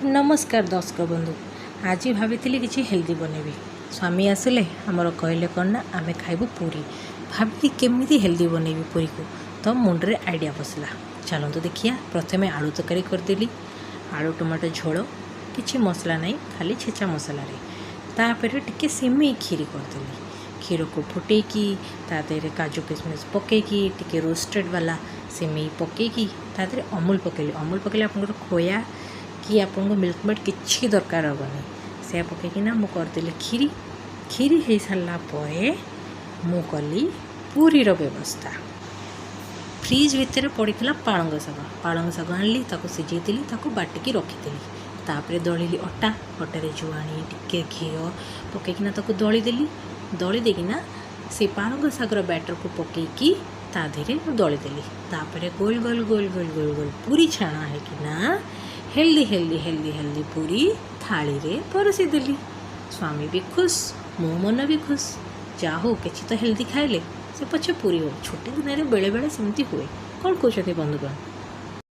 ନମସ୍କାର ଦର୍ଶକ ବନ୍ଧୁ। ଆଜି ଭାବିଥିଲି କିଛି ହେଲ୍ଦି ବନେଇବି। ସ୍ୱାମୀ ଆସିଲେ ଆମର, କହିଲେ କ'ଣ ନା ଆମେ ଖାଇବୁ ପୁରୀ। ଭାବିଲି କେମିତି ହେଲ୍ଦି ବନେଇବି ପୁରୀକୁ, ତ ମୁଣ୍ଡରେ ଆଇଡ଼ିଆ ପଶିଲା। ଚାଲନ୍ତୁ ଦେଖିବା। ପ୍ରଥମେ ଆଳୁ ତରକାରୀ କରିଦେଲି, ଆଳୁ ଟମାଟୋ ଝୋଳ, କିଛି ମସଲା ନାହିଁ, ଖାଲି ଛେଚା ମସଲାରେ। ତାପରେ ଟିକେ ସିମେଇ କ୍ଷୀରି କରିଦେଲି। କ୍ଷୀରକୁ ଫୁଟେଇକି, ତା ଦେହରେ କାଜୁ କିସମିସ୍ ପକେଇକି, ଟିକେ ରୋଷ୍ଟେଡ଼ ବାଲା ସିମେଇ ପକେଇକି, ତା ଦେହରେ ଅମୁଲ ପକେଇଲି। ଅମୁଲ ପକେଇଲେ ଆପଣଙ୍କର ଖୋୟା କି ଆପଣଙ୍କୁ ମିଲ୍କ ମେଡ଼୍ କିଛି ଦରକାର ହେବନି। ସେୟା ପକେଇକିନା ମୁଁ କରିଦେଲି କ୍ଷୀରି। କ୍ଷୀରି ହେଇସାରିଲା ପରେ ମୁଁ କଲି ପୁରୀର ବ୍ୟବସ୍ଥା। ଫ୍ରିଜ୍ ଭିତରେ ପଡ଼ିଥିଲା ପାଳଙ୍ଗ ଶାଗ। ପାଳଙ୍ଗ ଶାଗ ଆଣିଲି, ତାକୁ ସିଝେଇଥିଲି, ତାକୁ ବାଟିକି ରଖିଥିଲି। ତାପରେ ଦଳିଲି ଅଟା। ଅଟାରେ ଜୁଆଣି, ଟିକେ ଘିଅ ପକେଇକିନା ତାକୁ ଦଳିଦେଲି। ଦଳି ଦେଇକିନା ସେ ପାଳଙ୍ଗ ଶାଗର ବ୍ୟାଟରକୁ ପକେଇକି ତା ଦେହରେ ମୁଁ ଦଳିଦେଲି। ତାପରେ ଗୋଲ ଗୋଲ ଗୋଲ ଗୋଲ ଗୋଲ ଗୋଲ ପୁରୀ ଛାଣା ହେଇକିନା healthy healthy healthy healthy Puri ଥାଳିରେ ପରସିଦେଲି। ସ୍ୱାମୀ ବି ଖୁସ୍, ମୋ ମନ ବି ଖୁସ୍। ଯାହା ହଉ, କିଛି ତ ହେଲ୍ଦି ଖାଇଲେ, ସେ ପଛେ ପୁରୀ ହଉ। ଛୁଟି ଦିନରେ ବେଳେବେଳେ ସେମିତି ହୁଏ। କ'ଣ କହୁଛନ୍ତି ବନ୍ଧୁଗଣ?